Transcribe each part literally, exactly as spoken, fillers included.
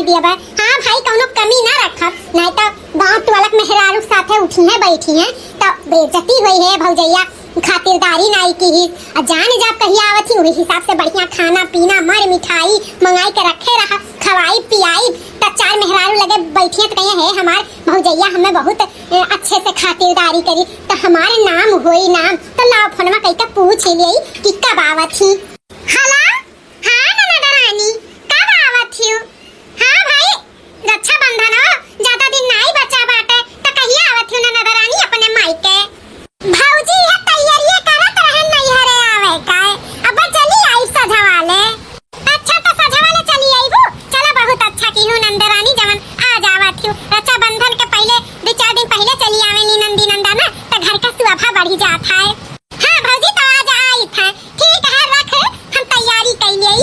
दिया बा। हाँ भाई, कौनो कमी ना रखब, नाहीं तो गाँव टोलक मेहरारू साथे उठी हैं, बैठी हैं, तो बेइज्जती होई है। भौजैया खातिरदारी नाई की ही। आ जान जब कहिया आवत ही, वही हिसाब से बढ़िया खाना पीना, मर मिठाई मंगाई के रखे रहा, खवाई पियाई। त चार मेहरारू लगे बैठी हैं त कहिए, "हे हमार भौजैया हमें बहुत, ए, अच्छे से खातिरदारी करी, त हमार नाम होई नाम।" त लाओ फोनवा कई के पूछ ही लेई कि कब आवत ही। हेलो, हाँ ननद रानी, कब आवत ही? हाँ भाई, रक्षाबंधन हो, ज्यादा दिन नाई बचा बाटे, त कहिया आवत ही ननद रानी अपने मायके? भौजी, यह तैयारिये करत रहन नैहरे आवे का, अब चली आई सझवाले। अच्छा, त सझवाले चली आईबू? चला, बहुत अच्छा कीनू नंद रानी, जवन आज आवत ही। रक्षाबंधन के पहिले, दो चार दिन पहिले चली आवे नी नंदी नंदा ना, त घर का शोभा बढ़ी जात है। हाँ भौजी, त आज आई था। ठीक है, रख, हम तैयारी कई लेई।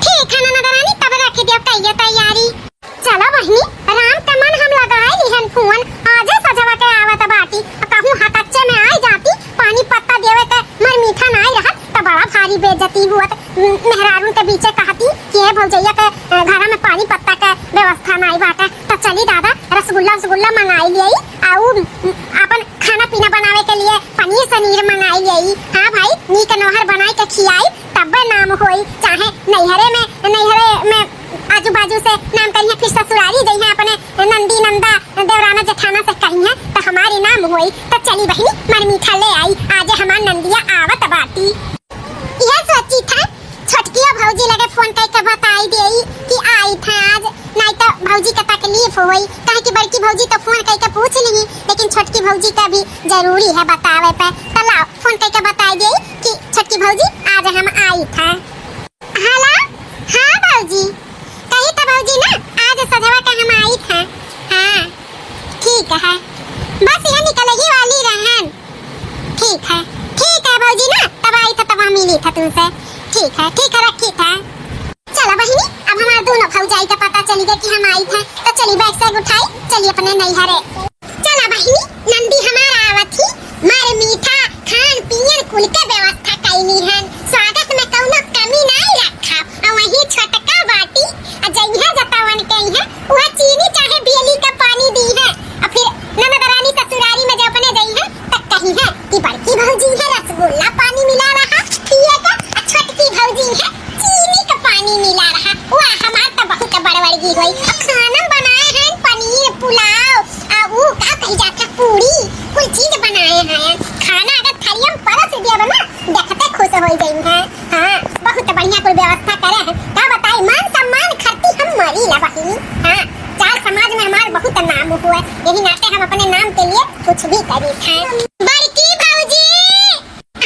ठीक है ननद रानी, तब रख दियो, कइले तैयारी। चला बहिनी, राम के मन हम लगाए लिहन फोन, आजे सझवा के आवत बाटी। कहूँ हकच्चे में आई जाती, पानी पत्ता देवे के मर मीठा नाई रहत, त बड़ा भारी बेइज्जती हुअत। मेहरारून के बीचे कहती कि "हे भौजैया के, अ, घरा में पानी पत्ता के व्यवस्था नाई बाटे, त चली दादा रसगुल्ला, रसगुल्ला मंगाई लियाई, आ उ, अपन खाना पीना बनावे के लिए पनीर सनीर मंगाई लियाई।" हाँ भाई, नीक नोहर बनाई के खियाई, तब्बे नाम होई। चाहे नैहरे में, नैहरे में आजू बाजू से नाम करिहे, फिर ससुरारी जइहे अपने नंदी नंदा देवराना जेठाना से कहिहे, त हमारी नाम होई। त चली बहिनी, मर मीठा ले आई, आजे हमार नंदिया आवत बाटी। यह सोची था, छोटकिया भौजी लगे फोन कई के बताई देई कि आई था आज, नाई त भौजी के तकलीफ होई, काहे कि बड़की भौजी त फोन कई के पूछ लिही, लेकिन छोटकी भौजी का भी जरूरी है बतावे पे। त लाओ, फोन कई के बताई देई कि छोटकी भौजी, आज हम आई था। हेलो, हाँ भौजी, कही त भौजी ना, आज सझवा के हम आई था। हाँ, ठीक है, बस ये निकल ही वाली रहन। ठीक है, ठीक है भौजी ना, तब आई था, तब हम मिली था तुमसे। ठीक है, ठीक है, रखी था। चला बहिनी, अब हमार दोनों भौजाई का पता चली गया कि हम आई थे, तो चली बैग सैग उठाई, चली अपने नैहरे। चला बहिनी, नंदी हमार आवत ही, मर मीठा खान पियन कुल के व्यवस्था कैली हन। स्वागत में कौनो कमी नाई रखा। और वही छोटका बाटी, आ जइहा जतवन के इहाँ, वह चीनी चाहे बेली का पानी दीहे। और फिर ननद रानी ससुरारी में जब अपने जइहे, त कहिहे कि बड़की भौजी है रसगुल्ला पानी मिला रहा, पिए का, आ छोटकी भौजी है चीनी का पानी मिला रहा। वाह, हमार त बहुत बड़वड़गी होई। आ खाना बनाए हैं पनीर पुलाव, आ ऊ का कही जाता पूरी, कुल चीज बनाए हैं। खाना अगर थरिया में परोस दिया बा ना, देखते खुश हो जाई हैं। हाँ, बहुत बढ़िया कुल व्यवस्था करे हैं। का बताई, मान सम्मान खातिर हम मरी ला बहिनी। हाँ, चार समाज में हमार बहुत नाम हुआ है, यही नाते हम अपने नाम के लिए कुछ भी करी थे। बड़की भौजी,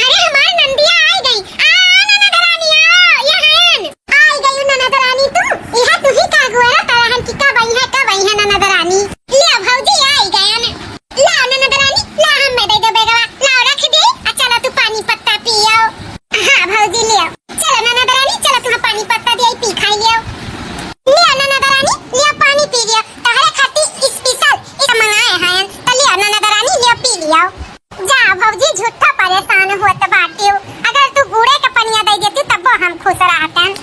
अरे हमार नंदिया आई गई। आ, ननद रानी आओ, ये हन। आई गई ननद रानी तू, यह तू ही का गोरा तरहन की कब आई है, कब आई है ननद रानी? ले भौजी आई गयन। ला ननद रानी, ला हमें दे दे बेगवा, ला रख दे, आ चला तू पानी पत्ता पियो। हाँ भौजी लियो। चला ननद रानी, चला तू पानी पत्ता दे, पी खाई लियो। लियो ननद रानी, लियो पानी पी लियो। तहरे खातिर special इस मंगाए हैं, तो लियो ननद रानी, लियो पी लियो। जा भौजी, झूठा परेशान होत बाटियो। अगर तू गुड़े के पनिया दे देती तब हम खुश रहतन।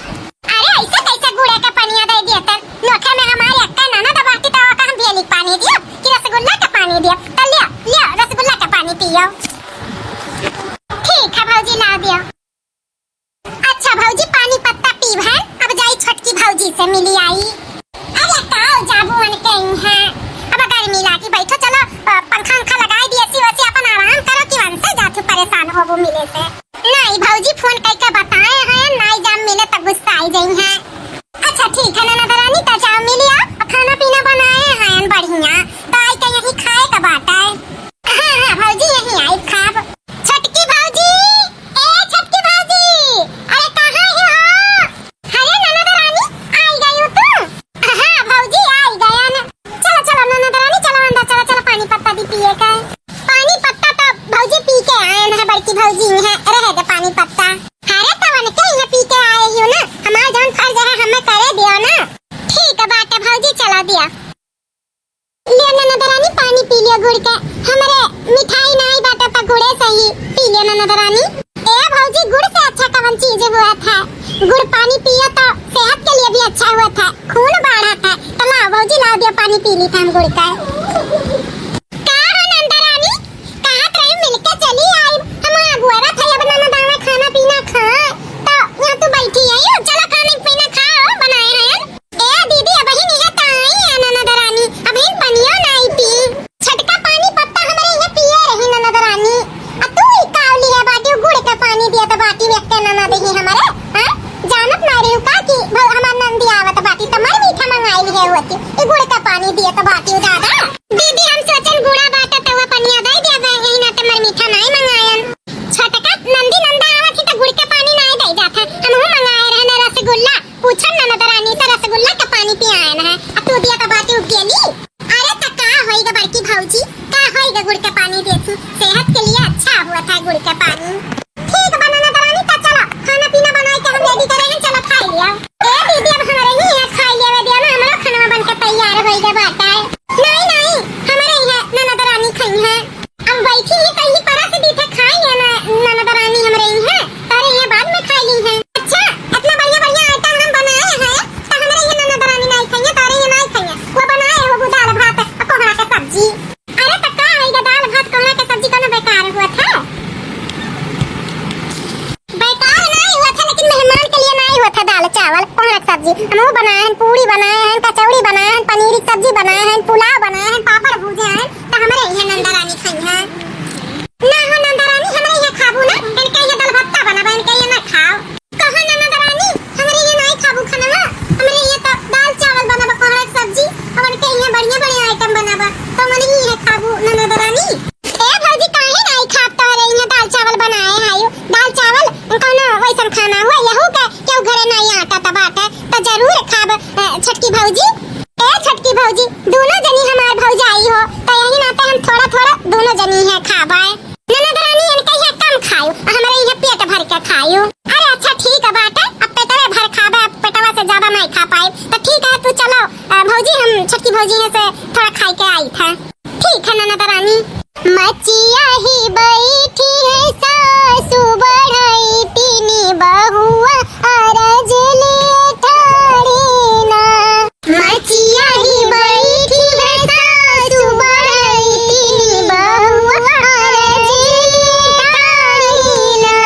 अरे ऐसे कैसे गुड़े के पनिया दे देतन? लोटे में हमारे अक्का ननद बाटी तो ओका हम बेली के पानी दियो कि रसगुल्ला के पानी दियो? तो लियो, लियो रसगुल्ला के पानी पियो। ठीक है भौजी, ला दियो। अच्छा भौजी, पानी पत्ता पीब है, अब जाई छोटकी भौजी से मिली आई। अरे का जाबू उनके इहाँ, अब गर्मी लागी, बैठो, चलो, अ, पंखा उंखा लगाई दी, AC वेसी, अपन आराम करो कि उनसे जाथू परेशान होबू मिले से। नहीं भौजी, फोन कई के बताए हैं, नहीं जाम मिले तो गुस्सा आई जाई है। अच्छा ठीक है ननद रानी, तो जाओ मिली आओ, खाना पीना बनाए हैं बढ़िया, तो आई के यहीं खाए का बात है। हाँ हाँ भौजी, यहीं आई खाब। छोटकी भौजी, ए छोटकी भौजी, अरे कहाँ है हो? अरे ननद रानी, आई गई हो तू? हाँ भौजी, आई गयन। चलो चलो ननद रानी, चलो अंदर चलो, चलो पानी पत्ता दी पिए का। पानी पत्ता तो भौजी पी के आयन है, बड़की भौजी है, रहे दे पानी पत्ता। अरे तो उनके इहाँ पी के आए ही हो ना, हमार जौन फर्ज है हमें करे दियो ना। ठीक बाटे भौजी, चला दिया। लियो ननद रानी, पानी पी लियो गुड़ के। हमरे मिठाई नाई बाटे त गुड़े सही, पी लियो ननद रानी। ए भौजी, गुड़ से अच्छा कवन चीज हुआ था? गुड़ पानी पियो तो सेहत के लिए भी अच्छा हुआ था, खून बढ़ा था, हम गुड़ का। का हो नंदा रानी, कहत रही मिलके चली आई, हम अगोरत है, अब ननद आवे खाना पीना खाए, तो यहाँ तू बैठी आई हो, चलो खाना पीना खाओ, बनाए हैं। ए दीदी, अबहिन इहे त आई है ननद रानी, अबहिन पनियो नाई पी। छटका पानी पत्ता हमरे इहे पिए रही ननद रानी। आ तू ई काव लिहे बाटी, गुड़ के पानी दिया त बाटी, एक के ननद ही हमरे, हैं? जानत ना रही का कि भ-, हमार नंदी आवत बाटी, त मर मीठा मंगाई लिहे होती। ई गुड़ के पानी दिया त बाटी दादा। दीदी, हम सोचन बूढ़ा बाटा त वह पनिया दे दिया, बे, यही नाते मर मीठा नाई मंगायन। छटका नंदी नंदा आवत ही त गुड़ के पानी नाई दे जात है। हमहू मंगाए रहने रसगुल्ला। पूछन ननद रानी से रसगुल्ला के पानी पियायन है, अब तू दिया तो बाटी उगेली। अरे त का होइगा बड़की भौजी, का होइगा गुड़ के पानी देती, सेहत के लिए अच्छा हुआ था गुड़ के पानी। ठीक बा ननद रानी, त चलो खाना पीना बनाए के हम रेडी करे हैं, चलो खाई लिया। ए दीदी, अब हमारे ही यहाँ खाई लिया, वे दिया ना, हमारा खाना बन के तैयार होइगा बाटा है। नहीं, नहीं, हमारे यहाँ ननद रानी खाई है। अब बैठी ही तो ही परस दी थे, खाई है ना ननद रानी हमरे यहाँ, तारे यहाँ बाद में खाई ली है। अच्छा, इतना बढ़िया बढ़िया आइटम हम बनाए हैं, तो हमरे यहाँ ननद रानी नहीं खाई है, तारे यहाँ नहीं खाई है। वो बनाए हो वो दाल भात और कोहड़ा के सब्जी। अरे तो का है ये दाल भात कोहड़ा के सब्जी, कोनो बेकार हुआ था? बेकार नहीं हुआ था, लेकिन मेहमान के लिए नहीं हुआ था दाल चावल कोहड़ा के सब्जी। हम वो बनाए हैं, पूरी बनाए हैं, कचौड़ी बनाए हैं, पनीर की सब्जी बनाए हैं, पुलाव बनाए हैं, पापड़ भूजे हैं, तो हमरे यहाँ नंदा रानी खाई है। ना हो नंदा रानी, हमरे यहाँ खाबू ना, इनके यहाँ दाल भत्ता बनाबा, इनके यहाँ ना खाओ। कहो नंदा रानी, हमरे यहाँ नहीं खाबू खाना, हमरे यहाँ तो दाल चावल बनाबा, कोहड़ा के सब्जी, और इनके यहाँ बढ़िया बढ़िया आइटम बनाबा, तो हमरे यहाँ खाबू नंदा रानी। ए भौजी, काहे नहीं खाब तोहरे यहाँ दाल चावल बनाए आयो? दाल चावल कौनो वैसन खाना हुआ, यहू के केहू घरे नहीं आटा त बाटे, त जरूर खाब, अ, छोटकी भौजी। ए छोटकी भौजी, दोनों जनी हमार भौजाई हो, त यही नाते हम थोड़ा थोड़ा दोनों जनी है खाबे। ननद रानी इनके यहाँ कम खायो, आ हमरे यहाँ पेट भर के खायो। अरे अच्छा ठीक है बाटे, अब पेटवे भर खाबे, अब पेटवा से ज्यादा नहीं खा पाए। त ठीक है, तू चलो, अ, भौजी, हम छोटकी भौजी यहाँ से थोड़ा खाई के आई था। ठीक है ननद रानी। मचिया ही बैठी है सासु बढ़ई तीनी बहुआ अरज लिए ठाड़ी ना। मचिया ही बैठी है सासु बढ़ई तीनी बहुआ अरज लिए ठाड़ी ना।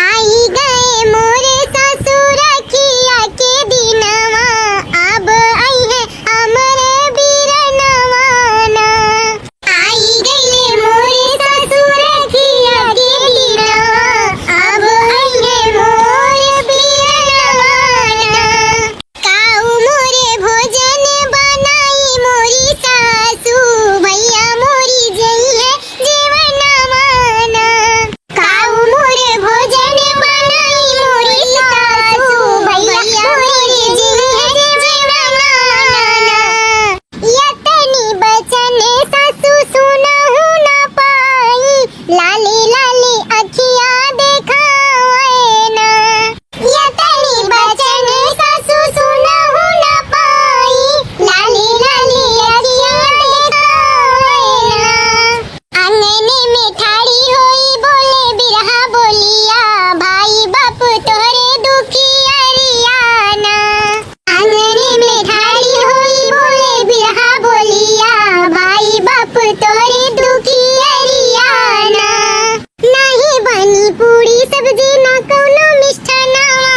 आई गए मोरे ससुर किया के दिनवा, अब आई है हमरे बीरनवा ना। आई गईले मोरे ससुर किया के दिनवा, अब आई है मोरे बीरनवा ना। काऊ मोरे भोजन बनाई मोरी सासू, भैया मोरी जई है जेवनवा ना। काऊ मोरे भोजन बनाई मोरी सासू, भैया मोरी जई है जेवनवा ना। यतनी बचन सासू सुनहु न पाई, लाली लाली अखिया देखावे ना। यतनी बचन सासू सुनहु न पाई, लाली लाली अखिया देखावे ना। आंगन में ठाड़ी होई बोले बिरहा बोलिया, भाई बाप तोहरे दुखियरिया ना। आंगन में ठाड़ी होई बोले बिरहा बोलिया, भाई बाप तोहरे दुखियरिया ना। नाही बनी पूरी सब्जी ना कौनो मिष्ठानवा,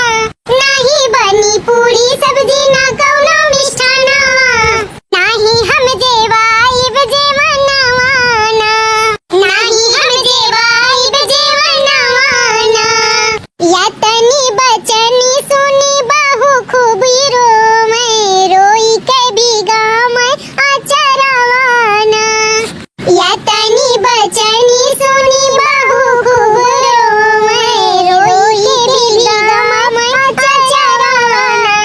नाही बनी पूरी सब्जी ना कौनो मिष्ठानवा। नाही हम जेवाइब जेवनवा ना, नाही हम जेवाइब जेवनवा ना। यतनी बचनी सुनी बहू खूब रोवे, रोई के भीगावे अचरवा ना। यतनी बचनी सुनी बहू खूब रोवे, रोई के भीगावे अचरवा ना।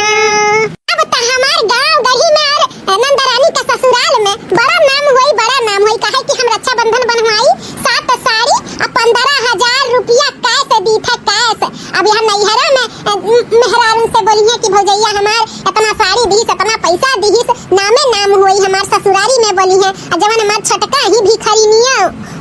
अब त हमार गाँव गढ़ी में और नंदा रानी के ससुराल में बड़ा नाम होई, बड़ा नाम होई, काहे कि हम रक्षाबंधन बनवाई, सात साड़ी आ पन्द्रह हजार रुपया कैश दी थे, कैश। अब यहाँ नैहरा में, अ, मेहरारू से बोली है कि भौजैया हमार इतना साड़ी दीस, इतना पैसा दीस, नामे नाम होई हमार ससुरारी में बोली है। आ जवन हमार छोटका ही भिखारिनिया,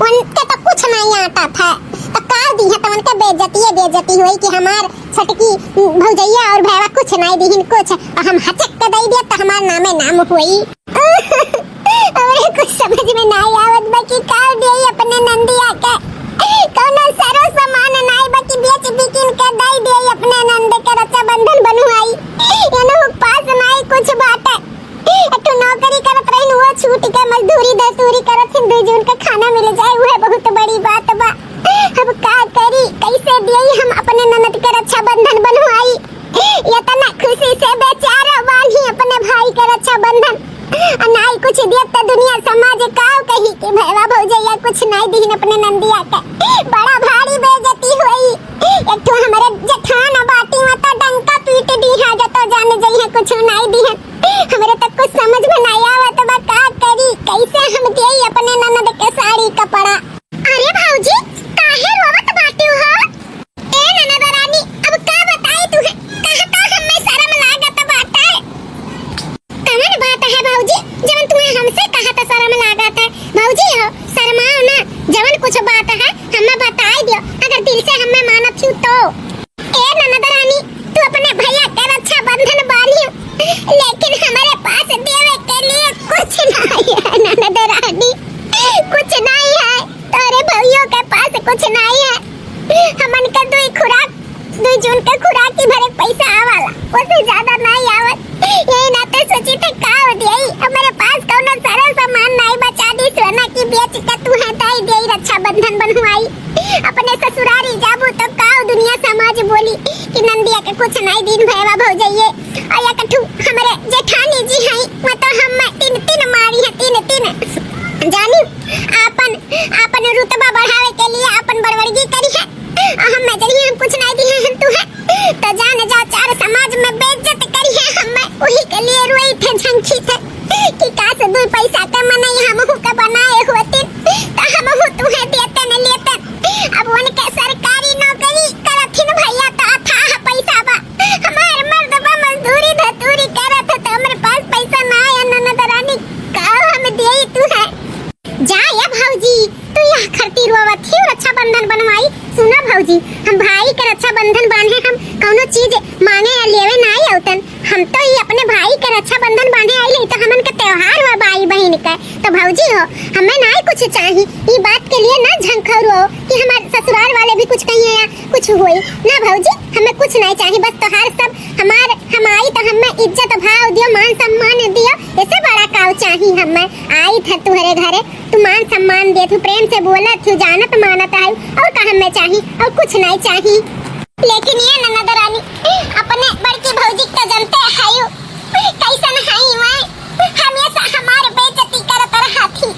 उनके तो कुछ नहीं आता था, तो का दी है, तो उनके बेइज्जतिये बेइज्जती होई कि हमार छोटकी भौजैया और भैया कुछ नहीं दीहिन कुछ, और हम हचक के दे दिया तो हमार नामे नाम होई। समझ में नाई आवत बा कि का देई अपने नंदिया के। कौनो सरो सामान नाई बा कि बेच बिकिन के दई देई अपने नंद के रक्षाबंधन बनवाई। एनहु पास नाई कुछ बाटे। एक ठो नौकरी करत रहिन, वो छूट के मजदूरी दस्तूरी करत हिन, दुई जून के खाना मिल जाए, उहे बहुत बड़ी बात बा। अब का करी, कैसे देई हम अपने ननद के रक्षाबंधन बनवाई? इतना खुशी से बेचारा बान्ही अपने भाई के रक्षाबंधन, आ नाई कुछ देत त दुनिया समाज काव कही कि भैया भौजैया कुछ नाई दीन अपने नंदिया के। बड़ा भारी बेइज्जती होई। एक ठो हमरे जेठान बाटी, वह तो डंका पीट दीहा, जब तो जान जइहे कुछ नाई दीहन। हमरे तो कुछ समझ में नाई आवत बा, का करी, कैसे हम देई अपने ननद के साड़ी कपड़ा। अरे भौजी, काहे रोवत बाटिउ हो? ए ननद रानी, अब का बताई तुहे, कहता हमें शर्म लागत बाटे। कवन बात है भौजी, जवन तुहे हमसे कहत शर्म लागत है? भौजी हो, शर्माओ ना, जवन कुछ बात है हमें बताई दियो, अगर दिल से हमें मानत ही तो। ए ननद रानी, तू अपने भैया के रक्षाबंधन बान्हियो, लेकिन हमरे पास देवे के लिए कुछ नहीं है ननद रानी, कुछ नहीं है। तोरे भैया के पास कुछ नहीं है। हमन के दुई खुराक, दुई जून के खुराक की भरे पैसा आवाला, ओसे ज्यादा नहीं आवत। यही नाते सोची थे का हो दिया, हमरे पास कौनो सारा सामान नहीं बचा दी, सोना की बेच के तुहे दई देई रक्षाबंधन बनवाई। अपने ससुरारी जाबू तो काव दुनिया समाज बोली कि नंदिया के कुछ नाई दीन भैया भौजैये। और या कठू हमरे जेठानी जी हैं, मतलब हम तीन तीन मारी है, तीन तीन जानी आपन, आपन रुतबा बढ़ावे के लिए आपन बड़बड़गी करी है। और हम जरिए हम कुछ नाई दिहे हैं तुहे, तो जान जा चार समाज में बेइज्जत करी है। हम वही के लिए रोई थे, झंखी थे कि काश दू पैसा के मनई हमहू के बनाए होतिन, तो हमहू तुहे देते न लेते। अब उनके सरकारी नौकरी करथिन भैया, तो अथाह पैसा बा। हमार मर्द बा मजदूरी धतूरी करत है, तो हमरे पास पैसा ना आया ननद रानी, का हम देई तुहे? जा या भौजी, तू यह खरती रोवत ही रक्षाबंधन बनवाई। सुना भौजी, हम भाई के रक्षाबंधन बांधे, हम कौनो चीज मांगे या लेवे ना आई अउतन। हम तो ई अपने भाई के रक्षाबंधन बांधे आइले, तो हमन के त्योहार हुआ भाई बहिन के। तो भौजी हो, हमें ना कुछ चाही, ई बात के लिए ना झंखौर हो कि हमारे ससुराल वाले भी कुछ कहिए या कुछ होई। ना भौजी, हमें कुछ नहीं चाही, बस तोहार सब हमार, हम आई तो हमें इज्जत भाव दियो, मान सम्मान दियो, ऐसे बड़ा काव चाही हमें। आई थे तुहरे घरे, तू मान सम्मान देत हूँ, प्रेम से बोलत हूँ, जानत मानत आयु, और का हमें चाही? और कुछ नहीं चाही। लेकिन ये ननद रानी, अपने बड़की भौजी का जनते हयु, कैसन हई मैं, हमेशा हमार बेइज्जती करत रहत ही,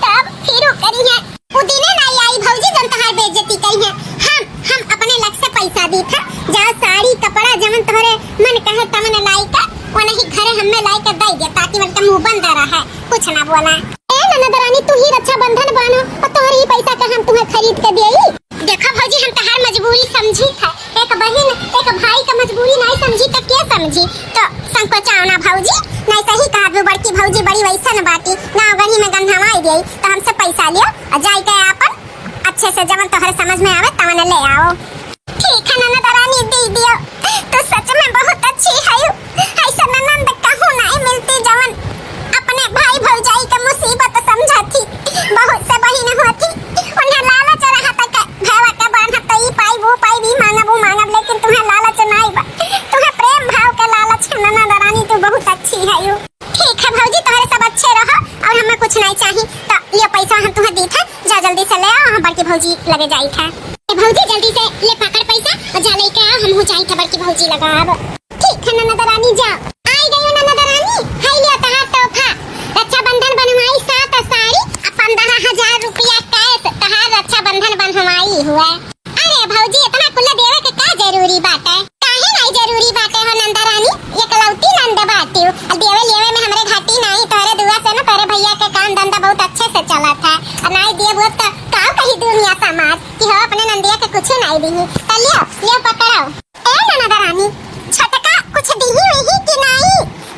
तब फिरू करी है। उ दिने नाई आई भौजी जौन तोहार बेइज्जती करी है। हम, हम अपने लग से पैसा दीत है, जा साड़ी कपड़ा जवन तोहरे मन कहे तवन लाई के, वो नहीं घरे हमें लाई के दे दे, ताकि उनके मुंह बंद रहे, कुछ ना बोला। ए ननद रानी, तू ही रक्षाबंधन बानो और तोहरे ही पैसा के हम तुम्हें खरीद के देई। देखा भौजी, हम तोहार मजबूरी समझी था, एक बहिन एक भाई का मजबूरी नहीं समझी तो के समझी? तो संकोचाओ ना भौजी, नहीं सही कहा तू, बड़की भौजी बड़ी वैसन बाटी, गाँव गढ़ी में गंधवाई देई, तो हमसे पैसा लियो और जाई के आपन अच्छे से जवन तोहरे समझ में आवे तवन ले आओ। ठीक है ननद रानी, दे दियो। तू सच में बहुत अच्छी है। ऐसे ननद कहूँ नहीं मिलती जवन अपने भाई भौजाई के मुसीबत समझा थी। बहुत से बहिन होती, उन्हें लालच रहा था कि भैया के बांधब तो ई पाई वो पाई भी मांगब वो मांगब, लेकिन तुम्हें लालच नहीं बा, तुम्हें प्रेम भाव के लालच है ननद रानी, तू बहुत अच्छी है यू। ठीक है भौजी, तोहरे सब अच्छे रहो और हमें कुछ नहीं चाहिए। तो लियो पैसा हम तुम्हें दीत है, जा जल्दी से ले आओ, हम बड़की भौजी लगे जाइत है। ए भौजी जल्दी से ले पकड़ पैसा और जा लेके आओ, हम हो जाइत है बड़की भौजी लगा अब। ठीक है ननद रानी, जा। आई गयो ननद रानी, है लियो तहार तोहफा। रक्षाबंधन बनवाई सात साड़ी आ पन्द्रह हजार रुपया कैश, तहार रक्षाबंधन बनवाई हुआ। अरे भौजी, इतना कुल्ला देवे के का जरूरी बाटे? काहे नाई जरूरी बाटे हो नंदा रानी? एकलौती नंद बाटिउ। आ देवे लेवे में हमरे घाटी नाई, तोहरे दुआ से न तोहरे भैया के काम धंधा बहुत अच्छे से चलत है। आ नाई दिए बुआ तो का कही दुनिया समाज कि हो अपने नंदिया के कुछ नाई दीही। तो लियो, लियो पकड़ो। ए ननद रानी, छोटका कुछ दीही वही कि नाई?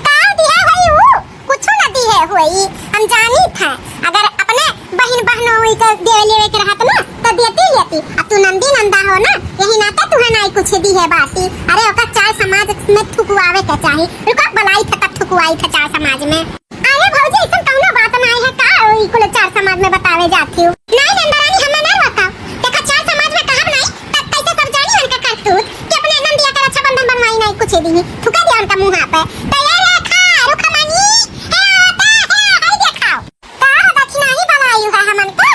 का दिया होई ऊ? कुछ न दिहे होई, हम जानी था। अगर अपने बहिन बहनों के देवे लेवे के रहत ना, तो देती लेती। अब तू नंदी नंदा हो ना, यही नाते तुहे नाई कुछ दिहे बाटी। अरे ओका चार समाज में थुकवावे के चाही। रुको, बुलाई थे तब थुकवाई थे चार समाज में। अरे भौजी, ऐसन कौनो बात नाई है का? समाज में बतावे जाती हूँ। नहीं नंदरानी, हमें ना रोका। देखा, चार समाज में कहब नहीं, तब कैसे सब जानी उनका करतूत कि अपने नंदिया के रक्षाबंधन बनवाई नहीं कुछ भी। थुका दिया उनका मुँह पे। तो ये रेखा, रुखमणी, हे आवता, हे, हाय देखाओ। का हो दखिनही बलायु है हमन के?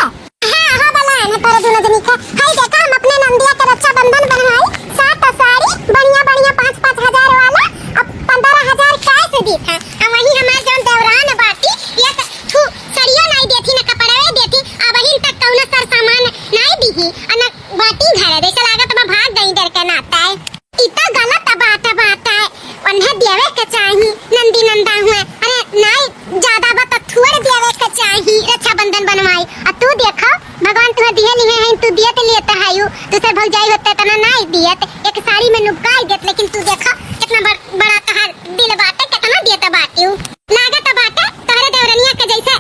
हाँ, हाँ, बलायन है तोरे दुनो जनी के। हाय देखा, हम अपने नंदिया के रक्षाबंधन बनवाई, सात साड़ी, बढ़िया, बढ़िया, पाँच, पाँच हजार वाला, अब पन्द्रह हजार cash दीत है। आ वहीं हमार जौन देवरान बाटी, एक ठू सड़ियो नाई देथी, न कपड़वे देथी, अबहिन तक कौनो सर सामान नाई दीही, आ न बाटी घरे, जैसे लागत बा भाग गई डर के नाता है। ई तो गलत बात बाटे, उन्हें देवे के चाही, नंदी नंदा हुए, अरे नाई ज्यादा बा तो थोड़ देवे के चाही, रक्षाबंधन बनवाई। आ तू देखो, भगवान तुहे दिहे लिहे हैं, तू दिए तो लिए तो है यू, दूसर भौजाई होते तना नाई दिए, तो एक साड़ी में नुबकाई देत, लेकिन तू देखो कितना बड़-, बड़ा तहार दिल बाटे, कितना देत बाटी। लागत बाटे तोहरे देवरनिया के जैसे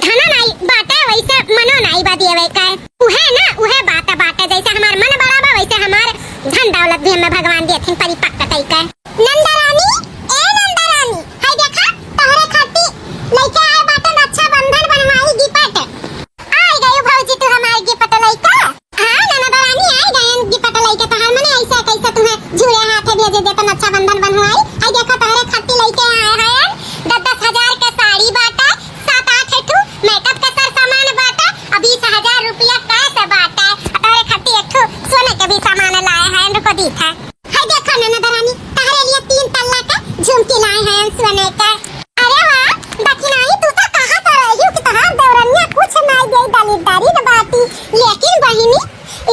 धना नाई बाटे, वैसे मनो नाई बा देवे के। उहे ना, उहे बात बाटे, जैसे हमार मन बड़ा बा, वैसे हमार धन दौलत भी हमें भगवान देथिन परिपक्व कई के। नंदरानी, ए नंदरानी, हाय देखा, तोहरे खातिर लइके आए बाटे रक्षाबंधन बनवाई gift। आई गई भौजी तू हमार gift लइके। हाँ, ननद रानी, आई गयन gift लइके तोहार, मने ऐसे कैसे तुम्हें झूले हाथे भेजे देतन रक्षाबंधन बनवाई। आई देखो, तोहरे खातिर लइके आए हैं दस दस हजार के साड़ी बाटे, सात आठ ठू makeup के सर सामान बाटे, और बीस हजार रुपया cash बाटे, और तोहरे खातिर एक ठू सोने के भी सामान लाए हैं, रुको दी था। हाय देखो ननद रानी, तहरे लिए तीन तल्ला का झुमकी लाए हैं सोने का। अरे वाह, दखिनाई तू तो कहा कर रही हो कि तहार देवरनिया कुछ नाई दे, दलिद्दरी न बाटी। लेकिन बहिनी,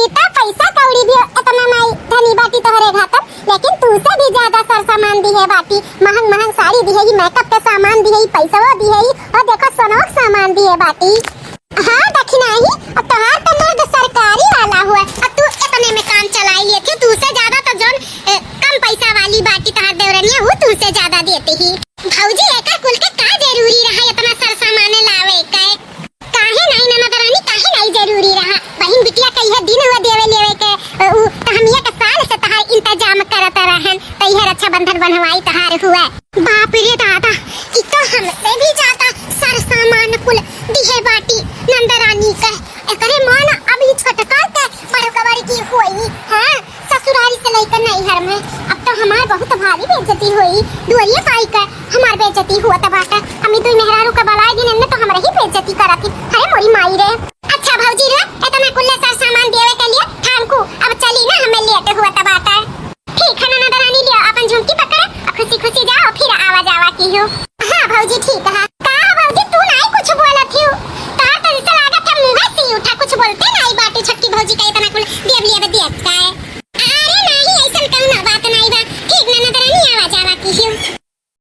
इतना पैसा कौड़ी भी इतना नाई धनी बाटी तोहरे घातर, लेकिन तू से भी ज्यादा सर सामान दिहे बाटी, महंग महंग साड़ी दिहे, ई makeup के सामान दिहे, ई पैसवा दिहे, ई और देखो सोनवा के सामान दिहे बाटी। हाँ, दखिनाही, अब तोहार तो मर्द सरकारी वाला हुआ, अब तू इतने में काम चलाई लेती, तू से ज्यादा तो जौन, ए, कम पैसा वाली बाटी तोहार देवरनिया, वो तू से ज्यादा देती ही। भौजी, एकर कुल के का जरूरी रहा इतना सर सामान लावे के? काहे नहीं ननद रानी, काहे नहीं जरूरी रहा? बहिन बिटिया के इहे दिन हुआ देवे लेवे के, उ, तो हम एक साल से तहार इंतजाम करत रहन, तो इहे रक्षाबंधन बनवाई तहार हुआ। बाप रे दादा, ई तो हमसे भी ज्यादा सर सामान कुल दिहे बाटी नंदरानी के। एकरे मान अब ई छोटका के बड़कबर की होई, हाँ, ससुरारी से लेकर नैहर में। अब तो हमार बहुत भारी बेइज्जती होई। दुआरिये पाई के हमार बेइज्जती हुआ त बाटे। हम ई दुई मेहरारू का बलाए दिन इनने तो हमरे ही बेइज्जती करत ही। अरे मोरी माई रे। अच्छा भौजी रे, इतना कुल्ले सर सामान देवे के लिए thank you। अब चली ना, हमें late हुआ त बाटे। ठीक है ननद रानी, लिया अपन झुमकी पकड़े और खुशी खुशी जाओ, फिर आवा जावा की हो। हाँ भौजी ठीक है।